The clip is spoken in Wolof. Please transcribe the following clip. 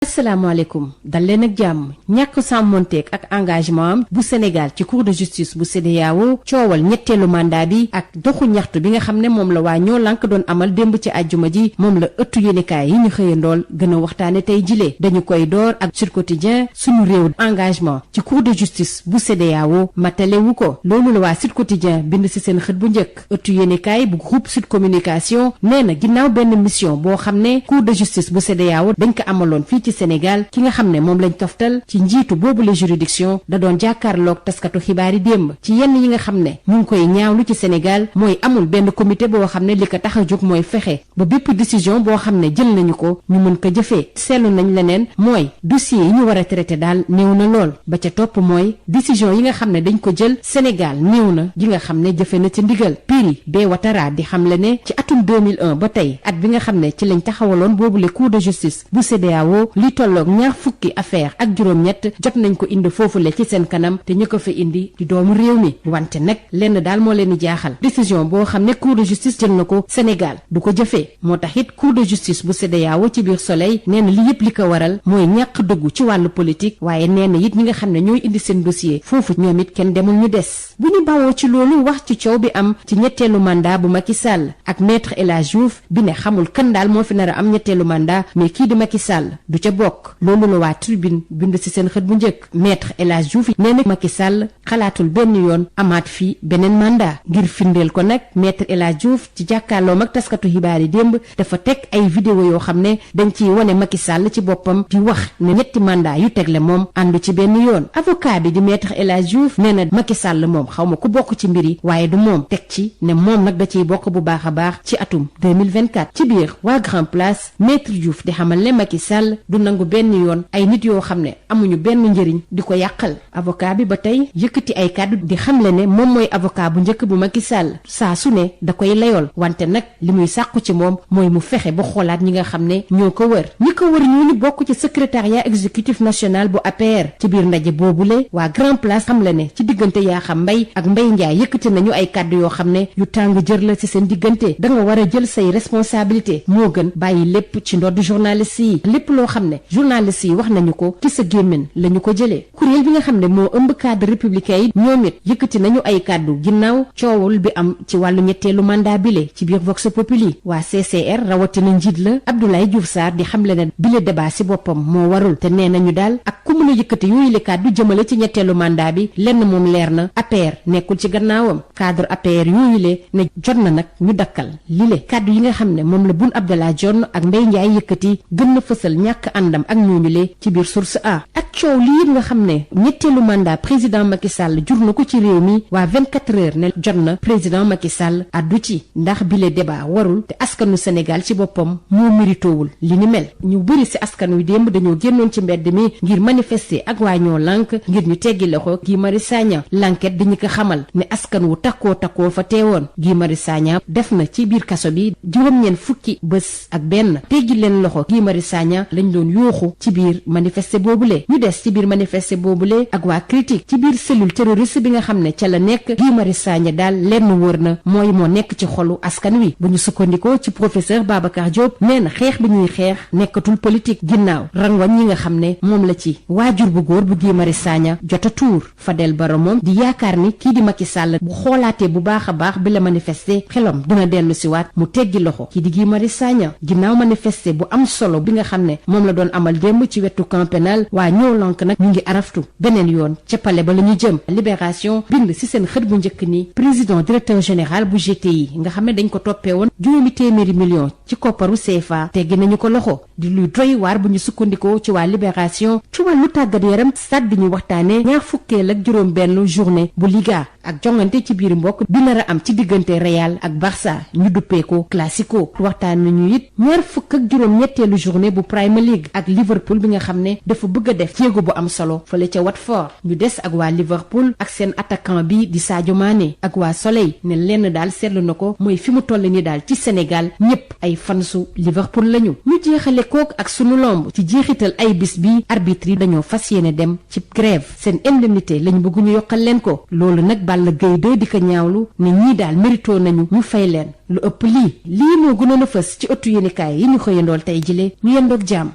asalaamaaleykum dal leen ak jàmm ñàkk sàmmonteeg ak engagement am bu Sénégal ci cour de justice bu CEDEAO coowal ñetteelu mandat bi ak doxu ñaxtu bi nga xam ne moom la waa ñoo lànk doon amal démb ci àjjuma ji moom la ëttu yéenekaay yi ñu xëyandool gën a waxtaane tey jilee dañu koy door ak Sud Quotidien suñu réew engagement ci cour de justice bu CEDEAO matalewu ko loolu la waa Sud Quotidien bind ci seen xët bu njëkk ëttu yéenekaay bu groupe Sud Communication nee na ginnaaw benn mission boo xam ne cour de justice bu CEDEAO dañ ko amaloon fii ci Sénégal ki nga xam ne moom lañ toftal ci njiitu boobu la juridiction da doon jàkkaarloog taskatu xibaar yi démb ci yenn yi nga xam ne ñu ngi koy ñaawlu ci Sénégal mooy amul benn comité boo xam ne li ko tax a jóg mooy fexe ba bépp décision boo xam ne jël nañu ko ñu mën ko jëfee seetlu nañ leneen mooy dossier yi ñu war a traité daal néew na lool ba ca topp mooy décision yi nga xam ne dañ ko jël Sénégal néew na ji nga xam ne jëfe na ci ndigal Piri Beye Watara di xamle ne ci atum 2001 ba tey at bi nga xam ne ci lañ taxawaloon boobu la cour de justice bu CEDEAO li tolloog ñaar fukki affaire ak juróom-ñett jot nañ ko indi foofule ci seen kanam te ñu ko fa indi di doomu réew mi wante nag lenn daal moo leen di jaaxal décision boo xam ne cour de justice jël na ko Sénégal du ko jëfee moo tax it cour de justice bu CEDEAO ci biir Soleil nee na li yëpp li ko waral mooy ñàkk dëggu ci wàllu politique waaye nee na it ñi nga xam ne ñooy indi seen dossier foofu ñoom it kenn demul ñu des bu ñu bawoo ci loolu wax ci coow bi am ci ñetteelu mandat bu Macky Sall ak maître El Hadji Diouf bi ne xamul kan daal moo fi nar a am ñetteelu mandat mais kii di Macky Sall du ca bokk loolu la waa Tribune bind ci seen xët bu njëkk maître El Hadji Diouf nee na Macky Sall xalaatul benn yoon amaat fii beneen mandat ngir firndeel ko nag maître El Hadji Diouf ci jàkkaarloom ak taskatu xibaar yi démb dafa teg ay vidéo yoo xam ne dañ ciy wane Macky Sall ci boppam di wax ne ñetti mandat yu tegle moom àndu ci benn yoon avocat bi di maître El Hadji Diouf nee na Macky Sall moom xaw ma ku bokk ci mbir yi waaye du moom teg ci ne moom nag da ciy bokk bu baax a baax ci atum 2024 ci biir waa Grand Place maître Diouf di xamal ne Macky Sall du nangu benn yoon ay nit yoo xam ne amuñu benn njëriñ di ko yàqal avocat bi ba tey yëkkati ay kàddu di xamle ne moom mooy avocat bu njëkk bu Macky Sall saa su ne da koy layool wante nag li muy sàkku ci moom mooy mu fexe ba xoolaat ñi nga xam ne ñoo ko wër ñi ko wër ñoo ni bokk ci secrétariat exécutif national bu APR ci biir ndaje boobule waa Grand Place xamle ne ci diggante Yakham Mbaye ak Mbaye Ndiaye yëkkati nañu ay kàddu yoo xam ne yu tàng jër la ci seen diggante da nga war a jël say responsabilité moo gën bàyyi lépp ci ndodd journaliste yi lépp loo xam ne journaliste yi wax nañu ko ci sa gémmiñ lañu ko jëlee kuréel bi nga xam ne moo ëmb cadre républicain yi ñoom it yëkkati nañu ay kàddu ginnaaw coowul bi am ci wàllu ñetteelu mandat bile ci biir Vox Populi waa CCR rawatina njiit la Abdoulaye Diouf Sarr di xamle ne bile débat ci boppam moo warul te nee nañu daal ak ku mën a yëkkati yooyu le kàddu jëmale ci ñetteelu mandat bi lenn moom leer na APR nekkul ci gannaawam cadre APR yooyu le ne jot na nag ñu dakkal lile kàddu yi nga xam ne moom la Boun Abdallah Dionne ak Mbaye Ndiaye yëkkati gën na fësal ñàkk àndam ak ñooñu le ci biir Source A ak coow lii nga xam ne ñetteelu mandat président Macky Sall jur na ko ci réew mi waa 24 heures ne jot na président Macky Sall addu ci ndax bile débat warul te askanu Sénégal ci boppam moo méritowul li ni mel ñu bëri ci askan wi démb dañoo génnoon ci mbedd mi ngir manifester ak waa ñoo lànk ngir ñu teggi loxo Guy Marius Sagna l'enquête dañu ko xamal ne askan wu takkoo fa teewoon Guy Marius Sagna def na ci biir kaso bi juróom-ñeent fukki bés ak benn teggi leen loxo Guy Marius Sagna lañ doon yooxu ci biir manifester boobule ñu des ci biir manifester boobule ak waa critique ci biir cellule terroriste bi nga xam ne ca la nekk Guy Marius Sagna daal lenn wër na mooy moo nekk ci xolu askan wi bu ñu sukkandikoo ci professeur Babacar Diop nee na xeex bi ñuy xeex nekkatul politique ginnaaw rangwañ ñi nga xam ne moom la ci waajur bu góor bu Guy Marius Sagna jota tuur Fadel Barro moom di yaakaar ni kii di Macky Sall bu xoolaatee bu baax a baax bi la manifester xelam dina dellu si waat mu teggi loxo kii di Guy Marius Sagna ginnaaw manifester bu am solo bi nga xam ne moom la doon amal démb ci wetu camp pénal waa ñoo lank nag ñu ngi araftu beneen yoon ca pale ba la ñu jëm Libération bind ci seen xët bu njëkk ni président directeur général bu GTI nga xam ne dañ ko toppee woon juróomi téeméeri million ci kopparu CFA teggi nañu ko loxo di luy doy waar bu ñu sukkandikoo ci waa Libération ci wàllu tàggat yaram stade bi ñu waxtaane ñaar fukkeel ak juróom benn journée bu Liga ak jongante ci biir mbokk bi nar a am ci diggante Real ak Barça ñu duppee ko Classico waxtaan nañu it ñaar fukk ak juróom ñetteelu journée bu Premier League ak Liverpool bi nga xam ne dafa bëgg a def jéego bu am solo fële ca Watford ñu des ak waa Liverpool ak seen attaquant bi di Sadio Mané ak waa Soleil ne lenn daal seetlu na ko mooy fi mu toll ni daal ci Sénégal ñépp ay fansu Liverpool lañu ñu jeexale kook ak sunu lomb ci jeexital ay bis bi arbitre yi dañoo fas yéene dem ci grève seen indemnité lañu bëgg ñu yokkal leen ko loolu nag Balla Gaye 2 di ko ñaawlu ne ñii daal mérito nañu ñu fay leen lu ëpp lii moo gënoon a fës ci ëttu yéenekaay yi ñu xëyandool tey jile ñu yendoog jàmm